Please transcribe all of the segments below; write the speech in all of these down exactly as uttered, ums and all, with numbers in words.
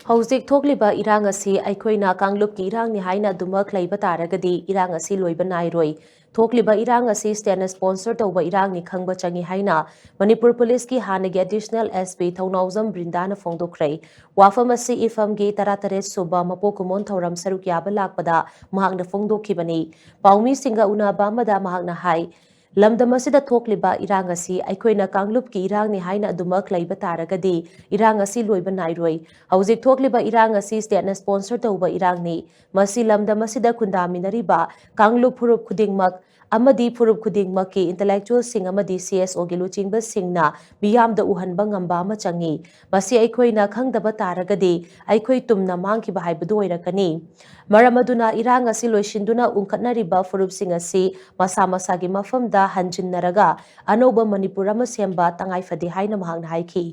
ꯍꯧꯖꯤꯛ ꯊꯣꯛꯂꯤꯕ ꯏꯔꯥꯡ ꯑꯁꯤ ꯑꯩꯈꯣꯏꯅ ꯀꯥꯡꯂꯨꯞꯀꯤ ꯏꯔꯥꯡꯅꯤ ꯍꯥꯏꯅ ꯑꯗꯨꯃꯛ ꯂꯩꯕ ꯇꯥꯔꯒꯗꯤ ꯏꯔꯥꯡ ꯑꯁꯤ ꯂꯣꯏꯕ ꯅꯥꯏꯔꯣꯏ꯫ ꯊꯣꯛꯂꯤꯕ ꯏꯔꯥꯡ ꯑꯁꯤ stateꯅ sponsor ꯇꯧꯕ ꯏꯔꯥꯡꯅꯤ ꯈꯪꯕ ꯆꯪꯏ ꯍꯥꯏꯅ ꯃꯅꯤꯄꯨꯔ ꯄꯨꯂꯤꯁꯀꯤ ꯍꯥꯟꯅꯒꯤ additional SP ꯊꯧꯅꯥꯎꯖꯝ ꯕ꯭ꯔꯤꯟꯗꯥꯅ ꯐꯣꯡꯗꯣꯛꯈ꯭ꯔꯦ꯫ ꯋꯥꯐꯝ ꯑꯁꯤ ꯏꯐꯝꯒꯤ ꯇꯔꯥꯇꯔꯦꯠ ꯁꯨꯕ ꯃꯄꯣꯛ ꯀꯨꯝꯑꯣꯟ ꯊꯧꯔꯝ ꯁꯔꯨꯛ ꯌꯥꯕ ꯂꯥꯛꯄꯗ ꯃꯍꯥꯛꯅ ꯐꯣꯡꯗꯣꯛꯈꯤꯕꯅꯤ꯫ ꯄꯥꯎꯃꯤꯁꯤꯡꯒ ꯎꯅꯕ ꯑꯃꯗ ꯃꯍꯥꯛꯅ ꯍꯥꯏ, ꯂꯝꯗꯝ ꯑꯁꯤꯗ ꯊꯣꯛꯂꯤꯕ ꯏꯔꯥꯡ ꯑꯁꯤ ꯑꯩꯈꯣꯏꯅ ꯀꯥꯡꯂꯨꯞꯀꯤ ꯏꯔꯥꯡꯅꯤ ꯍꯥꯏꯅ ꯑꯗꯨꯃꯛ ꯂꯩꯕ ꯇꯥꯔꯒꯗꯤ ꯏꯔꯥꯡ ꯑꯁꯤ ꯂꯣꯏꯕ ꯅꯥꯏꯔꯣꯏ꯫ ꯍꯧꯖꯤꯛ ꯊꯣꯛꯂꯤꯕ ꯏꯔꯥꯡ ꯑꯁꯤ stateꯅ sponsor ꯇꯧꯕ ꯏꯔꯥꯡꯅꯤ꯫ ꯃꯁꯤ ꯂꯝꯗꯝ ꯑꯁꯤꯗ ꯈꯨꯟꯗꯥꯃꯤꯟꯅꯔꯤꯕ ꯀꯥꯡꯂꯨꯞ ꯐꯨꯔꯨꯞ ꯈꯨꯗꯤꯡꯃꯛ ꯑꯃꯗꯤ ꯐꯨꯔꯨꯞ ꯈꯨꯗꯤꯡꯃꯛꯀꯤ intellectualꯁꯤꯡ ꯑꯃꯗꯤ CSOꯒꯤ ꯂꯨꯆꯤꯡꯕꯁꯤꯡꯅ ꯃꯤꯌꯥꯝꯗ ꯎꯍꯟꯕ ꯉꯝꯕ ꯑꯃ ꯆꯪꯏ꯫ ꯃꯁꯤ ꯑꯩꯈꯣꯏꯅ ꯈꯪꯗꯕ ꯇꯥꯔꯒꯗꯤ ꯑꯩꯈꯣꯏ ꯇꯨꯝꯅ ꯃꯥꯡꯈꯤꯕ ꯍꯥꯏꯕꯗꯨ ꯑꯣꯏꯔꯛꯀꯅꯤ꯫ ꯃꯔꯝ ꯑꯗꯨꯅ ꯏꯔꯥꯡ ꯑꯁꯤ ꯂꯣꯏꯁꯤꯟꯗꯨꯅ ꯎꯪꯈꯠꯅꯔꯤꯕ ꯐꯨꯔꯨꯞꯁꯤꯡ ꯑꯁꯤ ꯃꯁꯥ ꯃꯁꯥꯒꯤ ꯃꯐꯝꯗ ꯍꯟꯖꯤꯟꯅꯔꯒ ꯑꯅꯧꯕ ꯃꯅꯤꯄꯨꯔ ꯑꯃ ꯁꯦꯝꯕ ꯇꯉꯥꯏ ꯐꯗꯦ ꯍꯥꯏꯅ ꯃꯍꯥꯛꯅ ꯍꯥꯏꯈꯤ꯫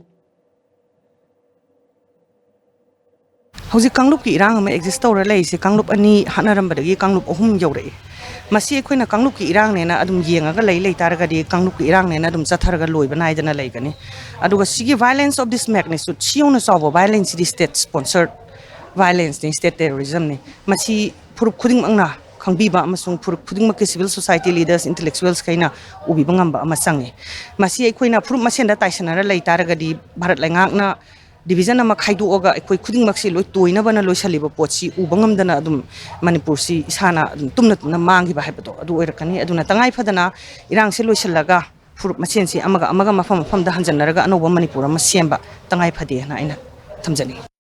ꯍꯧꯖꯤꯛ ꯀꯥꯡꯂꯨꯞꯀꯤ ꯏꯔꯥꯡ ꯑꯃ exist ꯇꯧꯔ ꯂꯩꯔꯤꯁꯦ ꯀꯥꯡꯂꯨꯞ ꯑꯅꯤ ꯍꯥꯠꯅꯔꯝꯕꯗꯒꯤ ꯀꯥꯡꯂꯨꯞ ꯑꯍꯨꯝ ꯌꯧꯔꯛꯑꯦ꯫ ꯃꯁꯤ ꯑꯩꯈꯣꯏꯅ ꯀꯥꯡꯂꯨꯞꯀꯤ ꯏꯔꯥꯡꯅꯦꯅ ꯑꯗꯨꯝ ꯌꯦꯡꯉꯒ ꯂꯩ ꯂꯩ ꯇꯥꯔꯒꯗꯤ ꯀꯥꯡꯂꯨꯞꯀꯤ ꯏꯔꯥꯡꯅꯦꯅ ꯑꯗꯨꯝ ꯆꯠꯊꯔꯒ ꯂꯣꯏꯕ ꯅꯥꯏꯗꯅ ꯂꯩꯒꯅꯤ꯫ ꯑꯗꯨꯒ ꯁꯤꯒꯤ violence of this magnitude, ꯁꯤ ꯌꯧꯅ ꯆꯥꯎꯕ violenceꯁꯤꯗꯤ state sponsored violenceꯅꯤ, state terrorismꯅꯤ꯫ ꯃꯁꯤ ꯐꯨꯔꯨꯞ ꯈꯨꯗꯤꯡꯃꯛꯅ ꯈꯪꯕꯤꯕ ꯑꯃꯁꯨꯡ ꯐꯨꯔꯨꯞ ꯈꯨꯗꯤꯡꯃꯛꯀꯤ civil society leaders, intellectualsꯈꯩꯅ ꯎꯕꯤꯕ ꯉꯝꯕ ꯑꯃ ꯆꯪꯉꯤ꯫ ꯃꯁꯤ ꯑꯩꯈꯣꯏꯅ ꯐꯨꯔꯨꯞ ꯃꯁꯦꯟꯗ ꯇꯥꯏꯁꯟꯅꯔ ꯂꯩ ꯇꯥꯔꯒꯗꯤ ꯚꯥꯔꯠ ꯂꯩꯉꯥꯛꯅ division ꯑꯃ ꯈꯥꯏꯗꯣꯛꯑꯒ ꯑꯩꯈꯣꯏ ꯈꯨꯗꯤꯡꯃꯛꯁꯤ ꯂꯣꯏ ꯇꯣꯏꯅꯕꯅ ꯂꯣꯏꯁꯤꯜꯂꯤꯕ ꯄꯣꯠꯁꯤ ꯎꯕ ꯉꯝꯗꯅ ꯑꯗꯨꯝ ꯃꯅꯤꯄꯨꯔꯁꯤ ꯏꯁꯥꯅ ꯑꯗꯨꯝ ꯇꯨꯝꯅ ꯇꯨꯝꯅ ꯃꯥꯡꯈꯤꯕ ꯍꯥꯏꯕꯗꯣ ꯑꯗꯨ ꯑꯣꯏꯔꯛꯀꯅꯤ꯫ ꯑꯗꯨꯅ ꯇꯉꯥꯏ ꯐꯗꯅ ꯏꯔꯥꯡꯁꯦ ꯂꯣꯏꯁꯤꯜꯂꯒ ꯐꯨꯔꯨꯞ ꯃꯁꯦꯟꯁꯤ ꯑꯃꯒ ꯑꯃꯒ ꯃꯐꯝ ꯃꯐꯝꯗ ꯍꯟꯖꯟꯅꯔꯒ ꯑꯅꯧꯕ ꯃꯅꯤꯄꯨꯔ ꯑꯃ ꯁꯦꯝꯕ ꯇꯉꯥꯏ ꯐꯗꯦ ꯍꯥꯏꯅ ꯑꯩꯅ ꯊꯝꯖꯅꯤꯡꯉꯤ꯫